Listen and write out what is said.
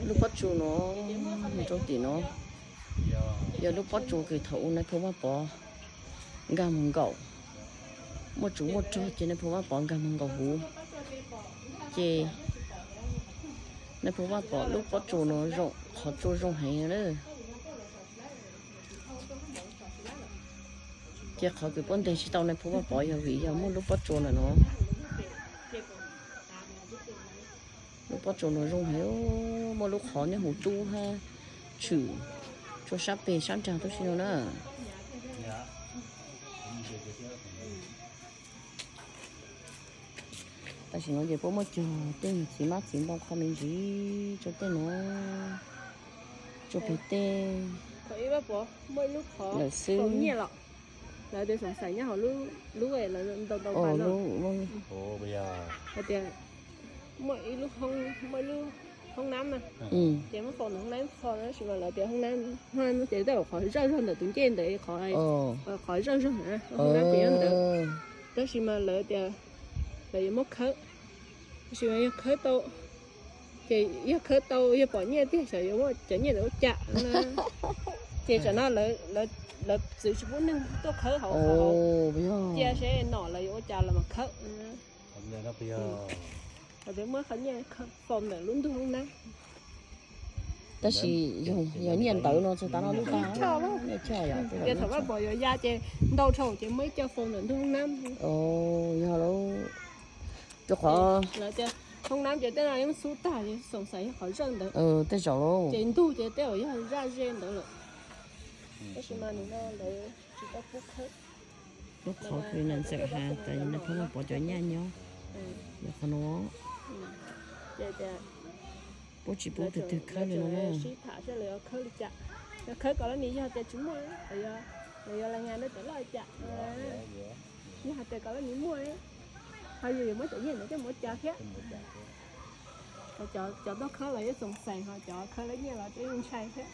Lub pob tsuas no, rau tim no, yog lub pob tsuas kws thaum ub nais phoo Vaj Pov nkag mus nkaum, muaj tsuv muaj rog ces nais phoo Vaj Pov nkag mus nkaum huv, ces nais phoo Vaj Pov lub pob tsuas no zoo, qhov tsua zoo heev na. Ces qhov kws puab nteg tsis tau nais phoo Vaj Pov yog vim yog muaj lub pob tsuas ntawm no. Lub pob tsuas no zoo heev, muaj lub qhov nyob huv tub hab tshwm tsua sab peg sab nraag tuab si no na. Tam sim no ces puab muab cog tej txiv mab txiv ntoo qho me ntsis tsua tej no, tsua peg tej lawm xwb. Lawv tias xoom xaim nyob hauv lub, lub ntau ntau pas no, hais tias muaj ib lub, muaj ib lub hoob nab na, ces muab faus ntawm hoob nab qho, tab sis mas lawv tias hoob nab no ces tej zaum qhov zawj zog ntawm tus ncej ntawd, qhov zawj zog na, hoob nab ces nyob ntawd, tab sis mas lawv tias lawv yuav muab khawb, tab sis mas yog khawb tau, ces yog khawb tau yog pom nyiaj tiag xyov yuav muab cov nyiaj ntawd ua cas na. Ces tsam no lawv txwv tsis pub neeg tuaj khawb hauv, cia seb nom lawv yuav ua cas los mas khawb. Lawv muab qhov nyiaj faus ntawm lub ntug hoob nab. Tab sis yog nyiaj ntawd no txog tav no lub tag, nyiaj choj yom, tias thaum Vaj Pov yuav ya ces ntau dhau ces muab ib co faus ntawm ntug hoob nab. Yog lawv, rau qhov lawv tias hoob nab ces tej no yeej xub tag, xoom xaim yog qhov zawj ntawd. Tej zaum ces ntug ces tej zaum yog zaj ze ntawd lawm. Tab sis mas nim no lawv tsis tau pub khawb. Lub qhov kws nws ntxawm has tas nais phoo Vaj Pov cov nyaj nyob, yog qhov no. Puab tsis pub tug twg khawb li no na. Sib tham seb lawv yuav khawb li cas, yuav khawb kom lawv nim yog tias tsis muaj, lawv yuav las ngas rau cov loj li cas. Yog hais tias kom lawv nim muaj, ho yus yuav muab cov nyiaj ntawd coj mus ua cas thiab. Cov tuaj khawb los yeej xoom xaim, ho cov khawb lawv nyiaj los yeej ntshai thiab.